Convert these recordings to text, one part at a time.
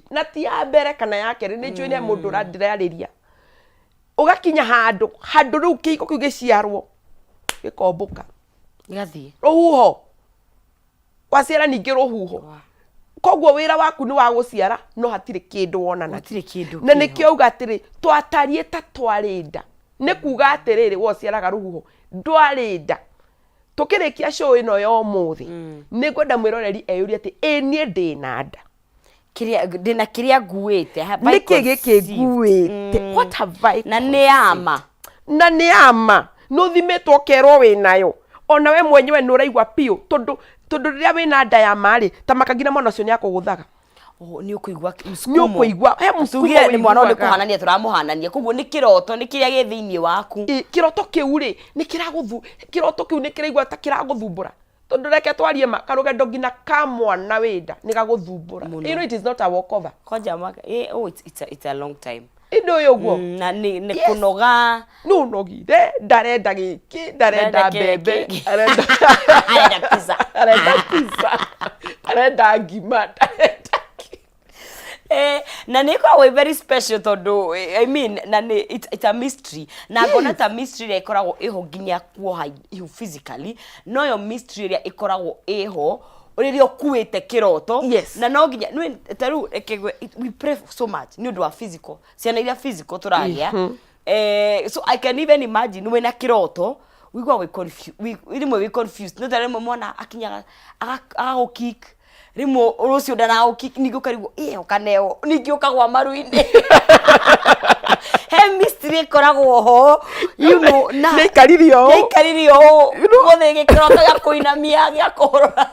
Na ti ya mbere kana ya kerĩ, nĩ njũĩ nĩ mũndũ ũrandĩrarĩria. Ũgakinya handũ handũ rĩu kĩhiko kĩu gĩciarwo gĩkombũka. Gĩgathiĩ. Rũhuho waciara ningĩ rũhuho. Koguo wĩra waku nĩ wa gũciara, no hatirĩ kĩndũ wonana. Gũtirĩ kĩndũ Na kĩho. Nĩkĩo uga atĩrĩ, twatariĩ ta twarĩ nda. Nĩ kuga atĩrĩrĩ, we ũciaraga rũhuho, ndwarĩ nda. Tũkĩrĩkia show ĩno ya ũmũthĩ, nĩ ngwenda mwĩroreri eyũrie atĩ, ĩ niĩ ndĩ na nda? Kĩrĩa ndĩna, kĩrĩa nguĩte, have I Nĩkĩ gĩkĩ conceived? nguĩte? What have I Na nĩ ama? Na nĩ ama nĩ ũthimĩtwo ũkerwo wĩ nayo? Ona we mwenyewe nĩ ũraigua biũ, tondũ rĩrĩa wĩna nda ya ma rĩ, ta makangina mwana ũcio nĩ akũgũthaga. Oh, nĩ ũkũigua Nĩ mũsukumo. Ũkũigua he mũsukumo. Tugire nĩ mwana ũyũ nĩ ũiguaga. kũhanania tũramũhanania, koguo nĩ kĩroto, nĩ kĩrĩa gĩ thĩinĩ waku. Ĩ, kĩroto kĩu rĩ, nĩ kĩragũthu kĩroto kĩu nĩ kĩraigua ta kĩragũthumbũra, tondũ reke twarie ma, karũgendo nginya ka mwana wĩ nda nĩ gagũthumbũra. You know it is not a walkover. Kwanja mwaka oh, it's a long time. Ĩndĩ ũyũ ũguo. Na nĩ kũnoga. Nĩ ũnogire, ndarenda gĩkĩ, ndarenda Ndarenda kĩrĩa mbembe, kĩngĩ. Arenda Arenda pizza. Arenda pizza, arenda ngima, ndarenda kĩ. Na nä ĩkoragwo ĩ very special tondũ I mean, na nĩ it's a mystery, na ngona ta mystery ĩrĩa ĩkoragwo ĩho nginya kuoha ihu physically noyo mystery ĩrĩa ĩkoragwo ĩho rĩrĩa ũkuĩte kĩroto. Na no nginya ta rĩu reke we pray so much nĩ ũndũ wa physical, ciana iria physical tũragĩa. So I can even imagine wĩna kĩroto wigua wĩ rĩmwe wĩ confused, no ta rĩmwe mwana akinyaga agagũkick, rĩmwe rũciũ ndaragũkick, ningĩ ũkarigwo ĩ ũkaneo, ningĩ ũkagwa maru-inĩ. He mystery ĩkoragwo ho na Nĩ aikarire ũũ. Nĩ aikarire ũũ gũthĩ gĩkĩroto gĩa kũinamia gĩa kũhũrũra.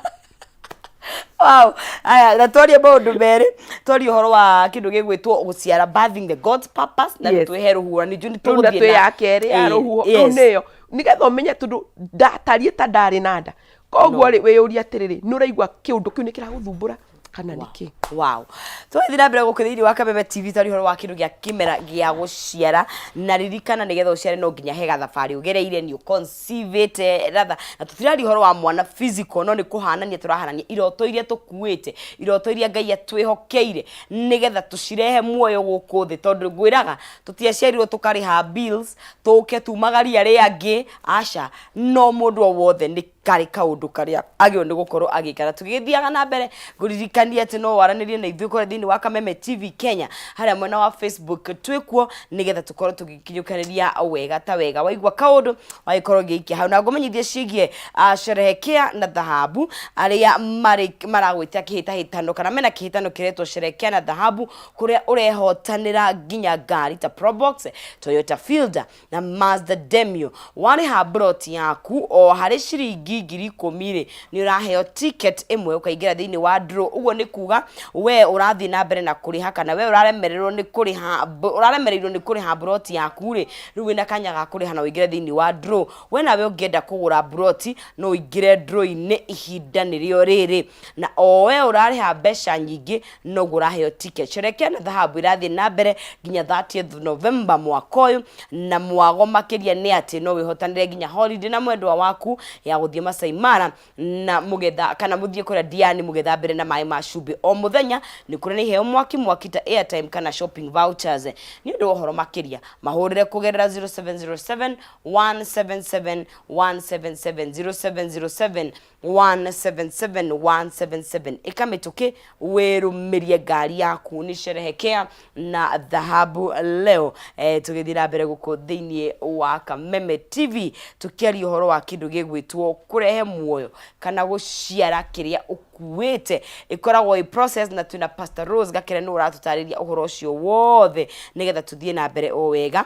Wow. Aya, na twarie maũndũ merĩ. Twarie ũhoro wa kĩndũ gĩgwĩtwo gũciara, birthing the God's purpose, na twĩhe rũhuho, na ningĩ nĩ Rĩu na tũgũthiĩ twĩ ya kerĩ ya rũhuho rĩu. Nĩyo nĩgetha ũmenye tondũ ndatariĩ ta ndarĩ na nda, koguo rĩ, wĩyũrie atĩrĩrĩ, nĩ ũraigua kĩũndũ kĩu nĩ kĩragũthumbũra kana nĩ kĩ? Wow. Tũrathiĩ na mbere gũkũ thĩinĩ wa Kameme TV, twaria ũhoro wa kĩndũ gĩa kĩmera gĩa gũciara, na ririkana nĩgetha ũciare no nginya he gathabarĩ ũgereire, nĩ ũconceive rather, na tũtiraria ũhoro wa mwana physical, no nĩ kũhanania tũrahanania iroto iria tũkuĩte, iroto iria Ngai atwĩhokeire nĩgetha tũcirehe muoyo gũkũ thĩ, tondũ ngwĩraga tũtiaciarirwo tũkarĩha bills tũke tumagarie arĩa angĩ, aca. No mũndũ o wothe nĩ karĩ kaũndũ karĩa agĩrĩirwo nĩ gũkorwo agĩka. Na tũgĩgĩthiaga na mbere, ngũririkanie atĩ no waranĩrie na ithuĩ kũrĩa thĩinĩ wa Kameme TV Kenya, harĩa mwena wa Facebook twĩkuo, nĩgetha tũkorwo tũgĩkinyũkanĩria wega ta wega. Waigua kaũndũ wagĩkorwo ũgĩikia hau, na ngũmenyithie ciĩgiĩ sherehekea na dhahabu, arĩa marĩ maragwĩta kĩhĩtahĩtano kana mena kĩhĩtano kĩretwo Sherehekea na Dhahabu, kũrĩa ũrehotanĩra nginya ngari ta Probox, Toyota Fielder na Mazda Demio. Warĩha mburoti yaku o harĩ ciringi 10,000 rĩ, nĩ ũraheo ticket ĩmwe ũkaingĩra thĩinĩ wa draw. Ũguo nĩ kuga we ũrathiĩ na mbere na kũrĩha, kana we ũraremererwo nĩ kũrĩha, ũraremereirwo nĩ kũrĩha mburoti yaku rĩ, rĩu wĩna kanya ga kũrĩha na ũingĩre thĩinĩ wa draw. We nawe ũngĩenda kũgũra mburoti no ũingĩre draw-inĩ, ihinda nĩrĩo rĩrĩ, na o we ũrarĩha mbeca nyingĩ noguo ũraheo ticket. Sherekea na Dhahabu irathiĩ na mbere nginya 30th November mwaka ũyũ, na mwago makĩria nĩ atĩ no wĩhotanĩre nginya holiday na mwendwa waku ya gũthiĩ Masai Mara na mũgetha, kana mũthiĩ kũrĩa Diani mũgethambĩre na maĩ ma cumbĩ. O mũthenya nĩ kũrĩ na iheo mwaki mwaki ta airtime kana shopping vouchers. Nĩ ũndũ wa ũhoro makĩria, mahũrĩre kũgerera 0707 177 177, 0707 177 177. Ĩka mĩtũkĩ wĩrũmĩrie ngari yaku. Nĩ Sherehekea na Dhahabu leo. Tũgĩthiĩ na mbere gũkũ thĩinĩ wa Kameme TV, tũkĩaria ũhoro wa kĩndũ gĩgwĩtwo kũrehe muoyo kana gũciara kĩrĩa ũkuĩte. Ĩkoragwo ĩ process, na twĩna Pastor Rose Gakere, nĩwe ũratũtarĩria ũhoro ũcio wothe nĩgetha tũthiĩ na mbere o wega.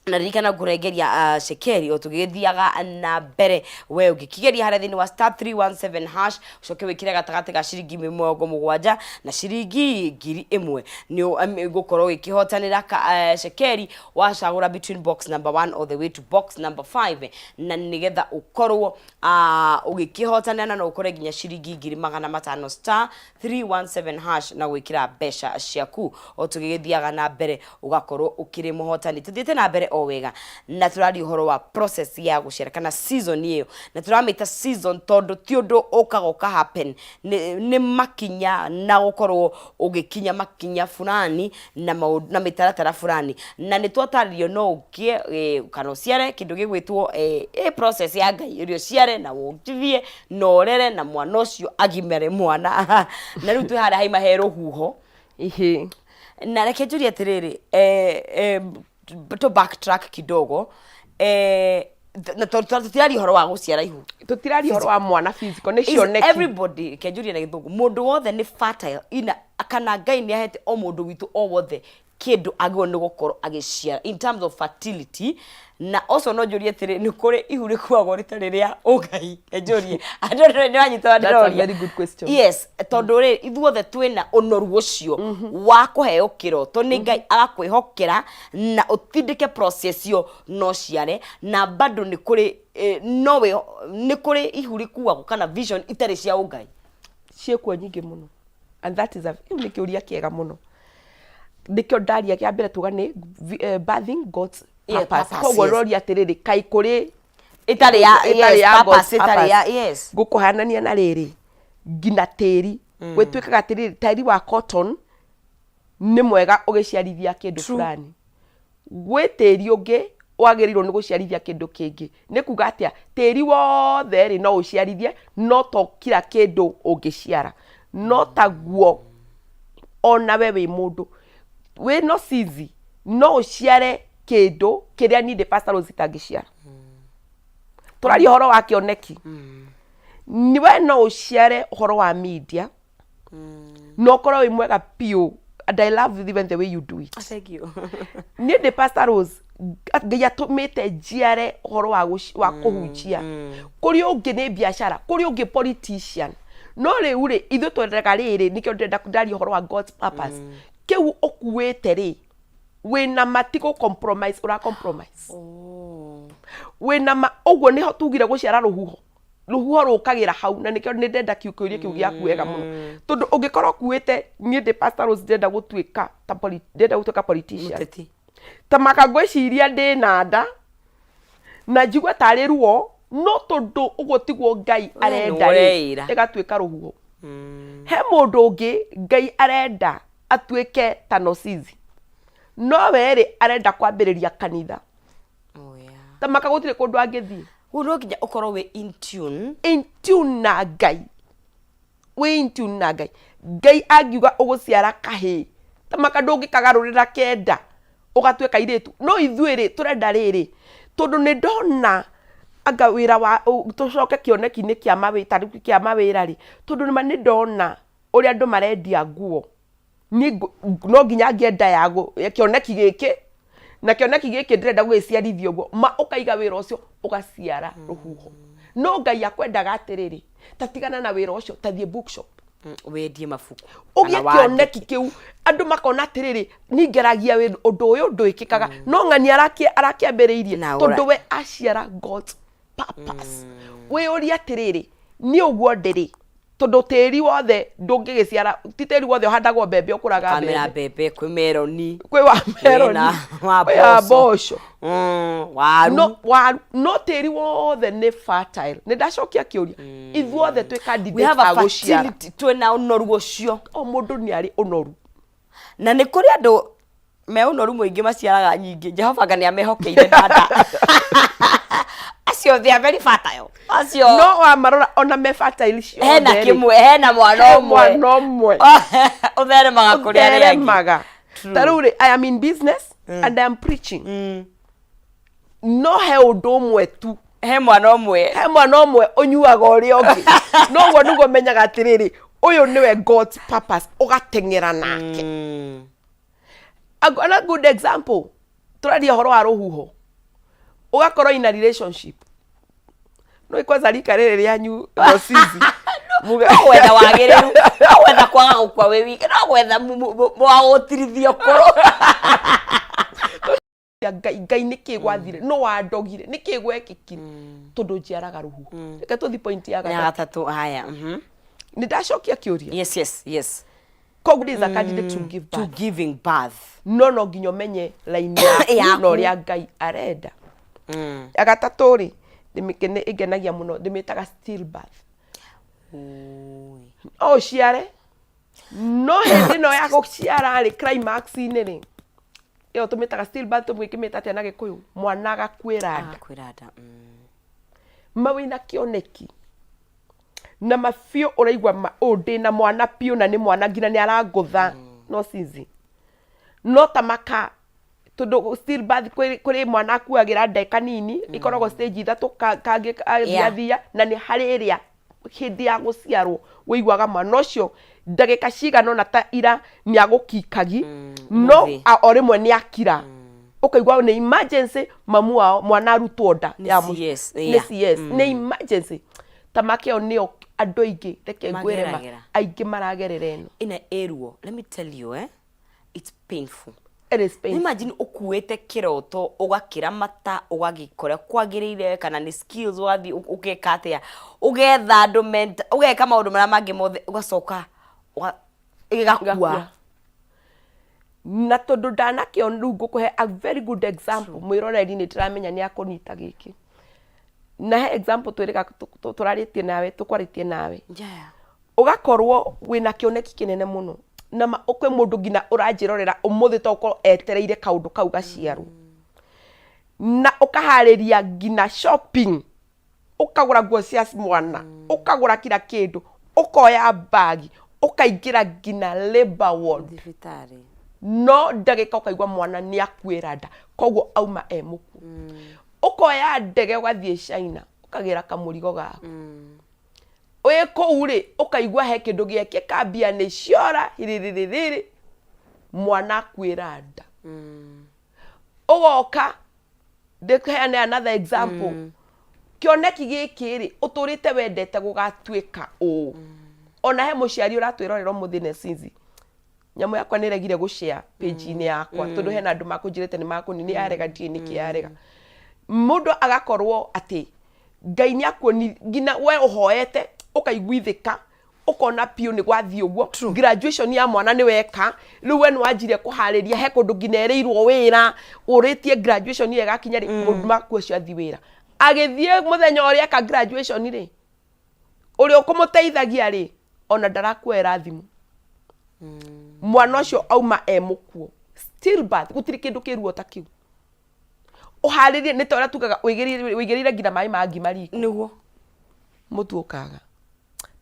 Na ririkana ngũrengeria cekeri o tũgĩgĩthiaga na mbere. We ũngĩkĩgeria harĩa thĩinĩ wa *317#, ũcoke wĩkĩre gatagatĩ ga ciringi 70 na ciringi 1000, nĩ ũgũkorwo ũgĩkĩhotanĩra cekeri wacagũra between box number 1 all the way to box number 5, na nĩgetha ũkorwo ũgĩkĩhotanĩra, na no ũkore nginya ciringi 500,000, *317# na gwĩkĩra mbeca ciaku o tũgĩgĩthiaga na mbere, ũgakorwo ũkĩrĩ mũhotani. Tũthiĩte na mbere o o wega. Na tũraria ũhoro wa process ya gũciara kana season ĩyo, na tũramĩta season tondũ ti ũndũ ũkaga ũka happen, nĩ makinya na gũkorwo ũgĩkinya makinya fulani na maũndũ na mĩtaratara fulani. Na nĩ twatarĩrio no ũkĩe kana ũciare kĩndũ gĩgwĩtwo process ya Ngai, ĩrĩa ũciare na wongithie na ũrere na mwana ũcio agimare mwana. Na rĩu twĩ harĩa haima he rũhuho. Na reke njũrie atĩrĩrĩ, to backtrack kidogo, na tondũ tũtiraria ũhoro wa gũciara ihu. Tũtiraria ũhoro wa mwana physical, nĩ Is cioneki. everybody, reke njũrie na Gĩthũngũ, mũndũ wothe nĩ fertile ina kana Ngai nĩ ahete o mũndũ witũ o wothe kĩndũ agĩrĩirwo nĩ gũkorwo agĩciara in terms of fertility? Na also no njũrie atĩrĩ, nĩ kũrĩ ihu rĩkuagwo rĩtarĩ rĩa ũngai? Njũrie andũ nĩ wanyita. That's a ndĩroria. very good question. Yes, tondũ rĩ ithuothe twĩna ũnoru ũcio wa kũheo kĩroto nĩ Ngai agakwĩhokera na ũtindĩke process ĩyo no ciare, na bado nĩ kũrĩ no nĩ kũrĩ ihu rĩkuagwo kana vision itarĩ cia ũngai? Ciĩkuo nyingĩ mũno, and that is a kĩu nĩ kĩũria kĩega mũno. Nĩkĩo ndaria kĩa mbere tuga nĩ birthing God's purpose. Purpose, Koguo roria atĩrĩrĩ, kaĩ kũrĩ ĩtarĩ ya ĩtarĩ ya God's purpose, ĩtarĩ ya purpose? Ngũkũhanania na rĩrĩ, nginya tĩri gwĩtuĩkaga atĩrĩrĩ, tĩri wa cotton nĩ mwega ũgĩciarithia kĩndũ fulani, gwĩ tĩri ũngĩ wagĩrĩirwo nĩ gũciarithia kĩndũ kĩngĩ. Nĩ kuga atĩa? Tĩri wothe rĩ no ũciarithie, no to kila kĩndũ ũngĩciara. No taguo onawe wĩ mũndũ wĩ no cizi no ũciare kĩndũ kĩrĩa niĩ ndĩ Pastor Rose itangĩciara. Tũraria ũhoro wa kĩoneki. Ni we no ũciare ũhoro wa media na ũkorwo wĩ mwega biũ, and I love even the way you do it. Thank you. Niĩ ndĩ Pastor Rose, Ngai atũmĩte njiare ũhoro wa kũhunjia. Kũrĩ ũngĩ nĩ biacara, kũrĩ ũngĩ politician. No rĩu rĩ, ithuĩ twendaga rĩrĩ, nĩkĩo ndĩrenda ndaria ũhoro wa God's purpose. Kĩu ũkuĩte rĩ, wĩna mati gũ compromise, ũra compromise wĩna ma. Ũguo nĩho tugire gũciara rũhuho. Rũhuho rũkagĩra hau, na nĩkĩo nĩ ndenda kĩũria kĩu gĩaku wega mũno, tondũ ũngĩkorwo ũkuĩte, niĩ ndĩ Pastor Rose ndĩrenda gũtuĩka ta ndĩrenda gũtuĩka politician, Mũteti. Ta maka ngwĩciria ndĩ na nda na njigue tarĩ ruo, no tondũ ũguo tiguo Ngai arenda rĩ, ũreĩra. ĩgatuĩka rũhuho. He mũndũ ũngĩ Ngai arenda atuĩke ta Nosizi, no we rĩ arenda kwambĩrĩria kanitha. Ta maka gũtirĩ kũndũ angĩthiĩ. Rĩu no nginya ũkorwo wĩ in tune. In tune na Ngai, wĩ in tune na Ngai. Ngai angiuga ũgũciara kahĩĩ, ta maka ndũngĩkagarũrĩra kenda ũgatuĩka airĩtu. No ithuĩ rĩ tũrenda rĩrĩ, tondũ nĩ ndona anga wĩra wa tũcoke kĩoneki-inĩ kĩa mawĩ ta rĩu kĩa mawĩra rĩ, tondũ nĩma nĩ ndona ũrĩa andũ marendia nguo, niĩ no nginya ngĩenda ya kĩoneki gĩkĩ na kĩoneki gĩkĩ ndĩrenda gũgĩciarithia ũguo. Ma ũkaiga wĩra ũcio ũgaciara rũhuho, no Ngai akwendaga atĩrĩrĩ, ta tigana na wĩra ũcio, ta thiĩ bookshop, wendie mabuku, ũgĩe kana wandĩke. Kĩoneki kĩu andũ makona atĩrĩrĩ, ningeragia ũndũ ũyũ ndwĩkĩkaga, no ng'ani arakĩambĩrĩirie Na tondũ we aciara God's purpose. Wĩyũrie atĩrĩrĩ, niĩ ũguo ndĩrĩ, tondũ tĩri wothe ndũngĩgĩciara, ti tĩri wothe ũhandagwo mbembe ũkũraga. Kamera. Mbembe. Mbembe, kwĩ meroni. Kwĩ wa meroni, Kwĩna wa kwĩ wa mboco. mboco. Waru. No waru, no tĩri wothe nĩ fertile. Nĩ ndacokia kĩũria, ithuothe twĩ We candidate have a a gũciara. fertility, twĩna ũnoru ũcio. O mũndũ nĩ arĩ ũnoru. Na nĩ kũrĩ andũ me ũnoru mũingĩ maciaraga nyingĩ. Jehova nga nĩ amehokeire nda acio, they are very fertile acio. No wamarora ona me fertile ciothe hena rĩ, kĩmwe, hena mwana he ũmwe mwana ũmwe ũtheremaga kũrĩ arĩa angĩ. Ũtheremaga. Ta rĩu rĩ, I am in business and I am preaching, no he ũndũ ũmwe tu. He mwana ũmwe. He mwana ũmwe ũnyuaga ũrĩa ũngĩ, no ũguo nĩguo menyaga atĩrĩrĩ, ũyũ nĩwe God's purpose, ũgateng'era nake. Another good example, tũraria ũhoro wa rũhuho, ũgakorwo in a relationship, no kwanza rika rĩrĩ rĩanyu Rosizi. No gwetha wagĩrĩru, no gwetha kwaga gũkua wĩ wiki, no gwetha wa gũtirithio kũrũ. Ya Ngai, Ngai, nĩkĩ gwathire? No wandogire nĩkĩ gwekĩkire? Tondũ njiaraga rũhuho. Reke tũthi point ya ya gatatũ. Gatatũ, haya. Nĩ ndacokia kĩũria? Yes. Koguo is a candidate to give To birth. giving birth. No no nginya ũmenye raini yaku Yaku. na ũrĩa Ngai arenda. Ya gatatũ rĩ, ĩngenagia mũno, ndĩmĩtaga still birth. Ui. No ũciare, no hĩndĩ ĩno ya gũciara rĩ, climax-inĩ rĩ, ĩyo tũmĩtaga still birth, tũmĩkĩmĩta atĩa na Gĩkũyũ? Mwana agakuĩra nda. Agakwĩra nda. Ma wĩna kĩoneki na ma biũ, ũraigua ma ũũ ndĩna mwana biũ, na nĩ mwana nginya nĩ arangũtha, no cizi no ta maka, tondũ still birth kũrĩ mwana akuagĩra nda kanini, ikoragwo stage ithatũ, kangĩ athia na nĩ harĩ ĩrĩa hĩndĩ ya gũciarwo ũiguaga mwana ũcio ndagĩka cigana ũna ta ira nĩ agũkikagi, no mũthĩ. O rĩmwe nĩ akira, ũkaigua nĩ emergency, mamu wao mwana arutwo nda Nĩ ya CS, nĩ CS, nĩ emergency. Ta makĩo nĩo andũ aingĩ, reke ngwĩre ma, Mageragĩra. aingĩ maragerera ĩno. Ĩna ĩruo, let me tell you, it's painful. It is painful. Imagine ũkuĩte kĩroto, ũgakĩramata, ũgagĩkora kwagĩrĩire, kana nĩ skills, ũgathiĩ ũgeka atĩa, ũgetha andũ ũgeka maũndũ marĩa mangĩ mothe, ũgacoka gĩgakua. Gĩgakua. Na tondũ ndanakĩo rĩu, ngũkũhe a very good example. Mwĩroreri nĩ ndĩramenya nĩ akũnyita gĩkĩ, na he example twĩrĩga tũrarĩtie nawe, tũkwarĩtie nawe. Ũgakorwo wĩna kĩoneki kĩnene mũno, na kwĩ mũndũ nginya ũranjĩrorera ũmũthĩ, to ũkorwo etereire kaũndũ kau gaciarwo, na ũkaharĩria nginya shopping, ũkagũra nguo cia mwana, ũkagũra kila kĩndũ, ũkoya bagi, ũkaingĩra nginya labor ward, thibitarĩ, no ndagĩka ũkaigua mwana nĩ akuĩra nda, koguo auma e mũkuũ. Ũkoya ndege ũgathiĩ China, ũkagĩra kamũrigo gaku. Wĩ kũu rĩ, ũkaigua he kĩndũ gĩekĩka, mbia nĩ ciora, rĩrĩrĩrĩrĩ, mwana akuĩra nda. Ũgoka ndĩheane another example. Kĩoneki gĩkĩ rĩ, ũtũrĩte wendete gũgatuĩka ũũ, ona he mũciari ũratwĩrorera ũmũthĩ nĩ sinzi nyamũ yakwa nĩ ĩregire gũshare page-inĩ yakwa, tondũ hena andũ makũnjĩrĩte nĩ makũni nĩ yarega, ndiũĩ nĩkĩ yarega. Mũndũ agakorwo atĩ Ngai nĩ akuoni nginya we ũhoete, ũkaiguithĩka, ũkona biũ nĩ gwathiĩ ũguo, graduation ya mwana nĩ weka, rĩu we nĩ wanjirie kũharĩria, he kũndũ nginya erĩirwo wĩra, ũrĩtie graduation ĩyo ĩgakinya rĩ, mũndũ maku ũcio athiĩ wĩra, agĩthiĩ mũthenya ũrĩa eka graduation rĩ, ũrĩa ũkũmũteithagia rĩ, ona ndarakuoera thimũ. Mwana ũcio auma e mũkuo, still birth. Gũtirĩ kĩndũ kĩruo ta kĩu. Ũharĩrie nĩ ta ũrĩa tugaga ũigĩrĩire nginya maĩ ma ngima riko, mũtu ũkaga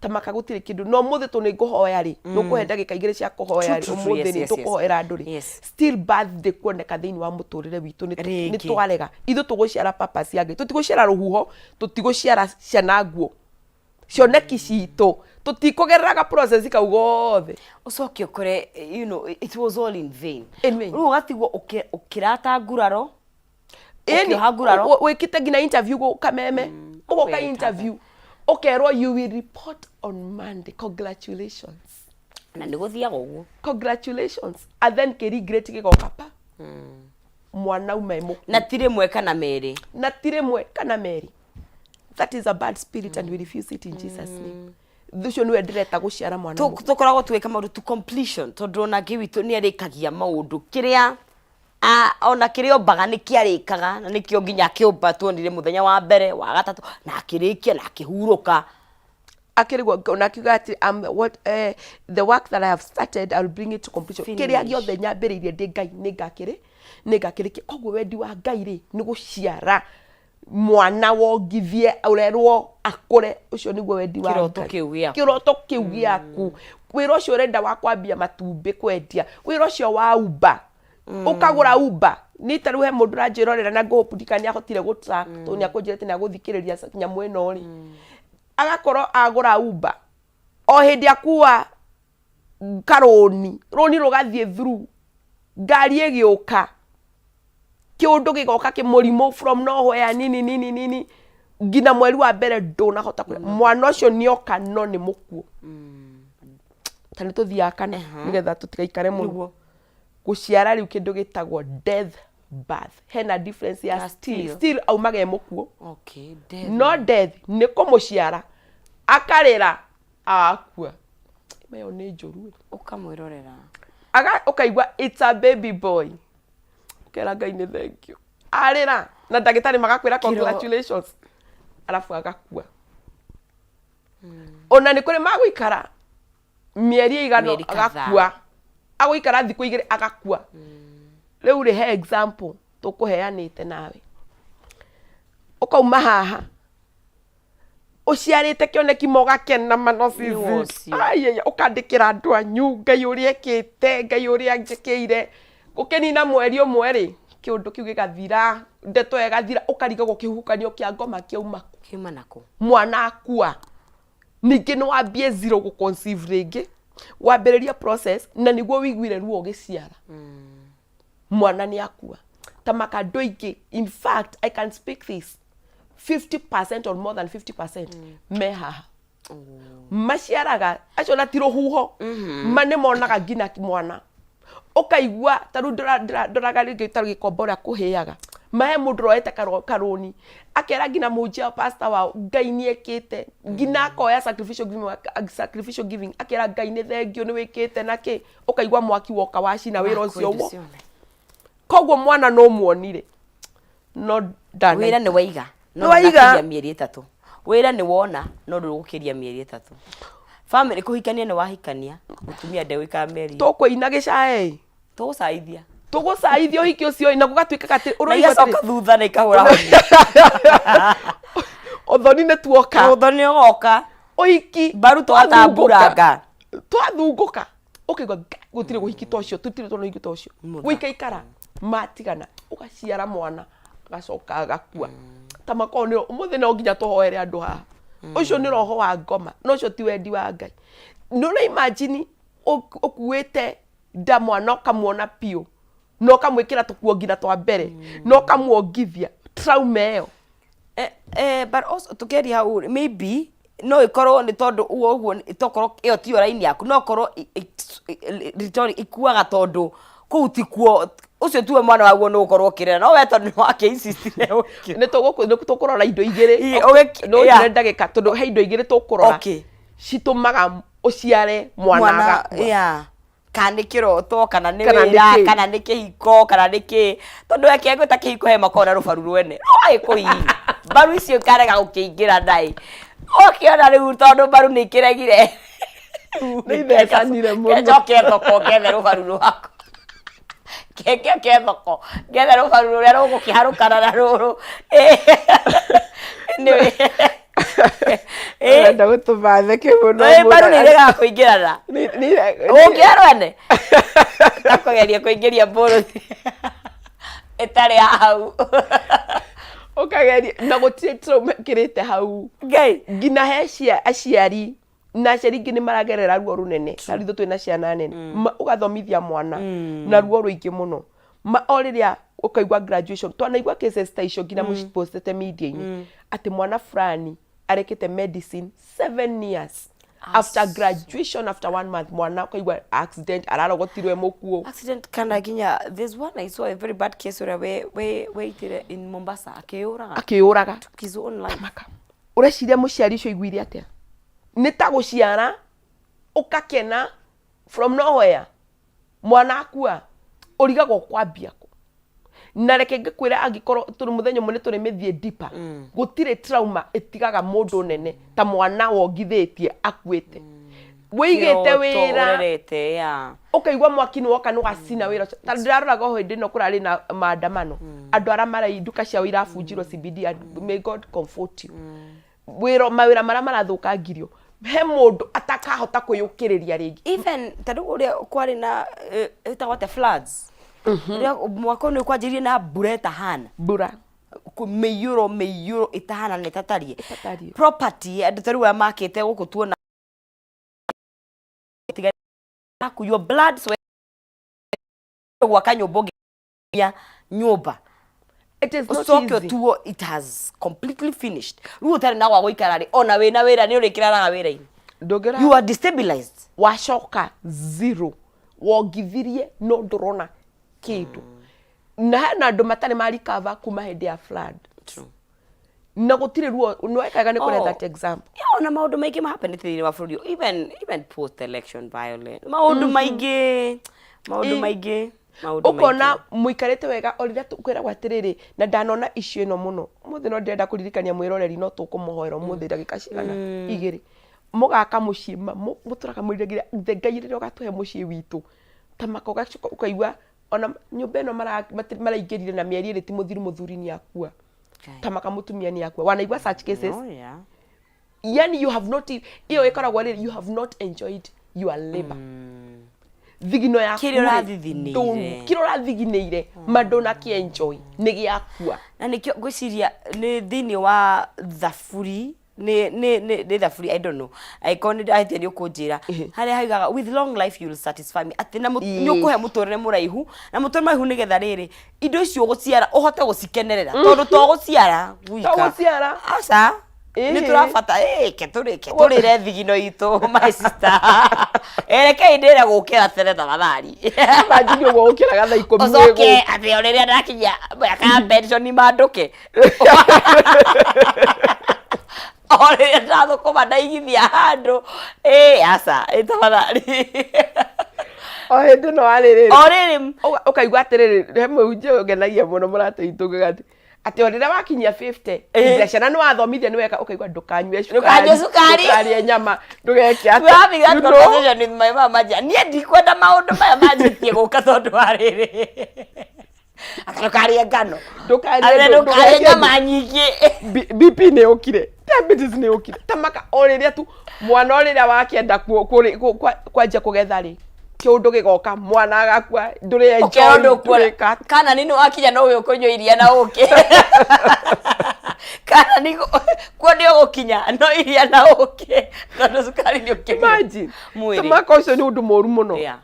ta maka, gũtirĩ kĩndũ. No ũmũthĩ tũ nĩ ngũhoya rĩ, nĩ ũkũhe ndagĩka 2 cia kũhoya rĩ, True, ũmũthĩ nĩ tũkũhoera andũ rĩ, still birth ndĩkuoneka thĩinĩ wa mũtũrĩre witũ, nĩ Rĩngĩ. Nĩ twarega. Ithuĩ tũgũciara purpose ya Ngai, tũtigũciara rũhuho, tũtigũciara ciana nguo, cioneki citũ, tũtikũgereraga process kau gothe. Ũcoke ũkore it was all in vain. In vain. Rĩu ũgatigwo ũkĩrata nguraro. Ĩni, Ũkĩoha nguraro. Wĩkĩte nginya interview gũ Kameme, ũgoka Wĩta. interview, ũkerwo you will report on Monday, congratulations. Na nĩ gũthiaga ũguo. Congratulations, and then kĩ regret gĩgoka pa, mwana uma e mũkuũ. Na ti rĩmwe kana merĩ. Na ti rĩmwe kana merĩ. That is a bad spirit and we refuse it in Jesus' name. Ũcio nĩwe ndĩreta gũciara mwana mũkuũ. Tũkoragwo tũgĩka maũndũ to completion, tondũ ona Ngai witũ nĩ arĩkagia maũndũ kĩrĩa ona kĩrĩa ombaga nĩ kĩarĩkaga, na nĩkĩo nginya akĩũmba tuonire mũthenya wa mbere, wa gatatũ, na akĩrĩkia na akĩhurũka. Akĩrigwo na akiuga atĩ what, the work that I have started, I will bring it to completion. Finish. Kĩrĩa gĩothe nyambĩrĩirie ndĩ Ngai, nĩ ngakĩrĩkia. Koguo wendi wa Ngai rĩ, nĩ gũciara mwana wongithie, ũrerwo akũre, ũcio nĩguo wendi wa Kĩroto Ngai. kĩu gĩaku. Kĩroto kĩu gĩaku, wĩra ũcio ũrenda wa kwambia matumbĩ kwendia, wĩra ũcio wa Uber, ũkagũra Uber nĩ ta rĩu he mũndũ ũranjĩrorera na ngũhũpundika nĩ ahotire gũ-track, tondũ nĩ akũnjĩrĩte nĩ agũthikĩrĩria nyamũ ĩno rĩ, agakorwo agũra Uber, o hĩndĩ akua karũni, rũni rũgathiĩ through, ngari ĩgĩũka, kĩũndũ gĩgoka, kĩmũrimũ from nowhere, nini nini nini, nginya mweri wa mbere ndũnahota kũrĩa, mwana ũcio nĩoka no nĩ mũkuũ. Ta nĩ tũthiaga kana nĩgetha tũtigaikare mũno. Nĩguo. Gũciara rĩu kĩndũ gĩtagwo death birth, hena difference ya Na still. Still. Still aumaga e mũkuũ. Okay, death. No death nĩ kũmũciara, akarĩra, akua. Trauma ĩyo nĩ njũru ĩ. Ũkamwĩrorera. Aga ũkaigua it's a baby boy, ũkera Ngai nĩ thank you, arĩra na ndagĩtarĩ magakwĩra congratulations, arabu agakua. Ona nĩ kũrĩ magũikara mĩeri ĩigana Mĩeri kadhaa. Agakua, agũikara thikũ 2 agakua. Rĩu rĩ, he example tũkũheanĩte nawe ũkauma haha ũciarĩte kĩoneki ma ũgakena mano. Nĩ ũcio. Aiya, ũkandĩkĩra andũ anyu, Ngai ũrĩa ĩkĩte, Ngai ũrĩa njĩkĩire. Gũkĩnina mweri ũmwe rĩ, kĩũndũ kĩu gĩgathira, ndeto ĩyo ĩgathira, ũkarigagwo kĩhuhũkanio kĩa ngoma kĩauma kũ? Kiuma nako. Mwana akua, ningĩ nĩ wambie zero gũ conceive rĩngĩ, wambĩrĩria process na nĩguo wĩiguire ruo ũgĩciara mwana nĩ akua. Ta maka andũ aingĩ, in fact I can speak this, 50% or more than 50% me haha maciaraga acio na ti rũhuho, ma nĩ monaga nginya mwana ũkaigua ta rĩu ndoraga rĩngĩ ta gĩkomba ũrĩa kũhĩaga mahe mũndũ roete karũni, akera nginya mũhunjia, pastor wao, Ngai nĩ ekĩte, nginya akoya sacrificial giving, akera Ngai nĩ thengio nĩ wĩkĩte na kĩ, ũkaigua mwaki woka wacina wĩra ũcio wo. Koguo mwana no muonire no ndana Wĩra nĩ waiga no Nĩ waiga. ndũgũkĩria mĩeri 3. Wĩra nĩ wona no ndũgũkĩria mĩeri 3. Family kũhikania nĩ wahikania, mũtumia ndegũikara mĩeri. Tũkũina gĩcae. Tũgũcaithia. Tũgũcaithia ũhiki ũcio na gũgatuĩkaga atĩ Na ũroigua igacoka atĩrĩ, thutha na ikahũra honi. Ũthoni nĩ tuoka. Ũthoni ũgoka. Ũhiki Mbaru twatamburanga. Twathungũka, ũkaigua gũtirĩ ũhiki ta ũcio, tũtirĩ tuona ũhiki ta ũcio. Mũthaka. Gũikaikara matigana, ũgaciara mwana agacoka agakua. Ta makorwo nĩ ũmũthĩ no nginya tũhoere andũ haha. Ũcio nĩ roho wa ngoma, no ũcio ti wendi wa Ngai. Nĩ ũra imagine ũkuĩte nda mwana, ũkamuona biũ na ũkamwĩkĩra tũkuo nginya twa mbere na ũkamuongithia, trauma ĩyo. But also tukiaria hau rĩ, maybe no ĩkorwo nĩ tondũ ũguo ũguo tokorwo ĩyo tiyo raini yaku, no korwo ikuaga tondũ kũu tikuo ũcio tiwe mwana waguo nĩ ũgũkorwo ũkĩrera, no we tondũ nĩ wake insistire ũkĩ Nĩ tũkũrora indo igĩrĩ. Ii, No yeah. njĩre ndagĩka, tondũ he indo igĩrĩ tũkũrora citũmaga ũciare mwana mwana agakua. Yeah. Kana nĩ kĩroto, kana nĩ Kana nĩ wĩra, kĩ. kana nĩ kĩhiko, kana nĩ kĩ, tondũ reke ngwĩta kĩhiko, he makoragwo na rũbaru rwene no wagĩkũhihinya mbaru icio ikarega gũkĩingĩra naĩ, ũkĩona rĩu tondũ mbaru nĩ ikĩregire. Nĩ ithecanire mũno. Njoke thoko ngethe rũbaru rwakwa, njoke thoko ngethe rũbaru rũrĩa rũgũkĩharũkana na rũrũ. Anyway. Ũrenda gũtũma theke mũno. Mbaru nĩ iregaga kũingĩrana. Ũngĩoya rwene takũgeria kũingĩria mbũrũthi ĩtarĩ ya hau. Ũkageria na gũtirĩ trauma ĩkĩrĩte hau. Ngai. Nginya he aciari na aciari ingĩ nĩ maragerera ruo rũnene, na rĩu twĩna ciana nene. Ũgathomithia mwana na ruo rũingĩ mũno, ma o rĩrĩa ũkaigua graduation, twanaigua cases ta icio nginya mũcipostete media-inĩ atĩ mwana fulani arekĩte medicine 7 years, after graduation, after one month mwana ũkaigua accident, ararogotirwo e mũkuũ. Accident, kana nginya there's one I saw, a very bad case, ũrĩa we we weitire in Mombasa akĩyũraga. Akĩyũraga. Took his own life. Maka ũreciria mũciari ũcio aiguire atĩa? Nĩ ta gũciara ũkakena, from nowhere mwana akua, ũrigagwo kwambia kũ. Na reke ngĩkwĩre, angĩkorwo tũrĩ mũthenya ũmwe nĩ tũrĩmĩthiĩ deeper, gũtirĩ trauma ĩtigaga mũndũ nene ta mwana wongithĩtie akuĩte, wĩigĩte Kĩroto wĩra ũrerete ya ũkaigua mwaki nĩ woka nĩ wacina wĩra ũcio. Ta ndĩraroraga o hĩndĩ ĩno kũrarĩ na maandamano, andũ arĩa marai nduka ciao irabunjirwo CBD, and may God comfort you. Wĩra, mawĩra marĩa marathũkangirio, he mũndũ atakahota kwĩyũkĩrĩria rĩngĩ. Even ta rĩu ũrĩa kwarĩ na ĩtagwo atĩa, floods, ũrĩa mwaka ũyũ kwanjĩrĩirie na mbura ĩtahana mbura mĩiyũro ĩtahana na ĩtatariĩ. Ĩtatariĩ. Property, andũ ta rĩu arĩa makĩte gũkũ tuona yaku, your blood, sweat, gwaka nyũmba, ũngĩnya nyũmba It is not ũcoke easy. ũtuo it has completely finished, rĩu ũtarĩ na gwa gũikara rĩ, ona wĩna wĩra nĩ ũrĩkĩraraga wĩra-inĩ. Ndũngĩra You are destabilized. Wacoka zero, wongithirie no ndũrona kĩndũ, na hena andũ matarĩ ma recover kuma hĩndĩ ya flood. True. Na gũtirĩ ruo nĩwekaga nĩ kũre Oh. that example. Yeah, ona maũndũ maingĩ mahapenete thĩinĩ wa bũrũri ũyũ. Even post election violence, maũndũ maingĩ, maũndũ maingĩ, maũndũ Ũkona maingĩ. mũikarĩte wega o rĩrĩa kwĩragwo atĩrĩrĩ, na ndanona issue ĩno mũno ũmũthĩ, no ndĩrenda kũririkania mwĩroreri, no tũkũmũhoera ũmũthĩ ndagĩka cigana igĩrĩ. Mũgaka mũciĩ mũtũraga mũiragĩra the Ngai rĩrĩa ũgatũhe mũciĩ witũ ta maka, ũgacoka ũkaigua ona nyũmba ĩno maraingĩrire na mĩeri 2 ti mũthiru, mũthuri nĩ akua. Ngai. Ta maka mũtumia nĩ akua, wanaigua such cases. Oh, yeah. Yani you have not, iyo ĩkoragwo rĩrĩ, you have not enjoyed your labor, thigino yaku. Kĩrĩa rĩ, ũrathiginĩire. Kĩrĩa ũrathiginĩire ma ndũnakĩenjoy, nĩ gĩakua. Na nĩkĩo ngwĩciria nĩ thĩinĩ wa Thaburi, nĩ Thaburi, I don't know, angĩkorwo nĩ ndahĩtia nĩ ũkũnjĩra, harĩa haugaga, "With long life you will satisfy me," atĩ na nĩ ũkũhe mũtũrĩre mũraihu, na mũtũrĩre mũraihu nĩgetha rĩrĩ indo icio ũgũciara ũhote gũcikenerera, tondũ to gũciara gwika. To gũciara. Aca. Nĩ tũrabata ke tũrĩke tũrĩre thigino itũ, my sister. Rekei ndĩre gũkĩra tene tafadhali. Imagine ũguo ũkĩraga thaa 10 Ũcoke wĩ atĩ o rĩrĩa ndakinyia mĩaka ya pension mandũke, o rĩrĩa ndathũkũma ndaigithia handũ, aca, tafadhali. O hĩndĩ no arĩrĩ O rĩrĩ ũkaigua atĩrĩrĩ, he mũhunjia ũngenagia mũno, mũrata witũ, ugaga atĩ o rĩrĩa wakinyia 50, iria ciana nĩ wathomithia nĩ weka, ũkaigua ndũkanyue cukari, Ndũkanyue cukari. Ndũkarĩe nyama, ndũgeke We atĩa. having that You know? conversation with my mama, niĩ ndikwenda maũndũ maya manjĩtie gũka, tondũ wa rĩrĩ, ati ndũkarĩe ngano. Ndũkarĩe Atĩ ndũkarĩe ndũgeke nyama nyingĩ. BP nĩ yũkire, diabetes nĩ yũkire, tamaka o rĩrĩa tu mwana o rĩrĩa wakĩenda kwanjia kũgetha rĩ, kĩũndũ gĩgoka, mwana agakua, ndũrĩ enjoy, Ũkerwo ndũkuona. ndũrĩka. Kana nĩ wakinya no ũyũ kũnyua iria na ũkĩ, kana nĩ kuo nĩ ũgũkinya no iria na ũkĩ, tondũ cukari nĩ ũkĩrire Imagine. mwĩrĩ. Tamaka ũcio nĩ ũndũ mũru mũno.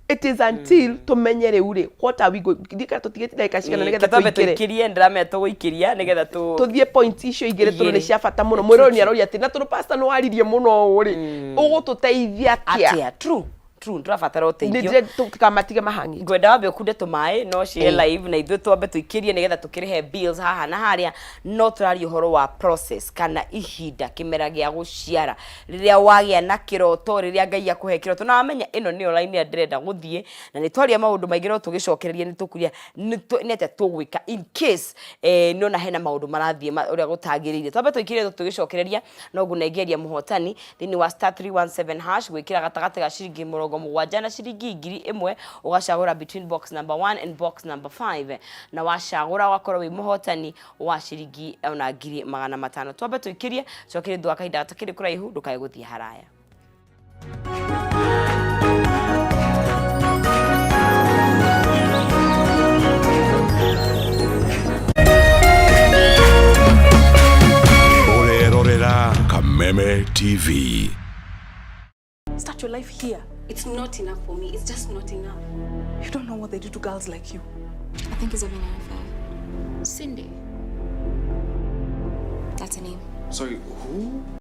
It is until tumenye rĩu rĩ, what are we going, ndika tũtigĩte ndagĩka cigana nĩgetha twambe tũingĩre? Tũikĩrie, ndĩramenya tũgũikĩria nĩgetha tũ Tũthiĩ point icio igĩrĩ tondũ nĩ Igĩrĩ. cia bata mũno. Mwĩrori nĩ aroria atĩ na tondũ pastor nĩ waririe mũno ũũ rĩ, ũgũtũteithia atĩa? Atĩa? True, true, tũrabatara Nĩ ũteithio. ndĩre tũtikamatige mahang'i. Ngwenda wambe ũkunde tũmaĩ no share live na ithuĩ, twambe tũikĩrie nĩgetha tũkĩrĩhe bills haha na harĩa. No tũraria ũhoro wa process kana ihinda, kĩmera gĩa gũciara, rĩrĩa wagĩa na kĩroto, rĩrĩa Ngai akũhe kĩroto, na wamenya ĩno nĩyo line ĩrĩa ndĩrenda gũthiĩ. Na nĩ twaria maũndũ maingĩ, no tũgĩcokereria nĩ tũkuria nĩ atĩa tũgwĩka in case nĩona hena maũndũ marathiĩ ũrĩa gũtagĩrĩire. Twambe tũikĩrie tũgĩcokereria, no ngũnengeria mũhotani thĩinĩ wa *317# gwĩkĩra gatagatĩ ga ciringi 70 na ciringi 1000, ũgacagũra between box number 1 and box number 5, na wacagũra ũgakorwo wĩ mũhotani wa ciringi ona 500,000. Twambe tũikĩrie, cokerie thutha wa kahinda gatakĩrĩ kũraihu. Ndũkae gũthiĩ haraya. Ũrerorera Kameme TV. Start your life here. It's not enough for me. It's just not enough. You don't know what they do to girls like you. I think he's having an affair. Cindy. That's her name. Sorry, who?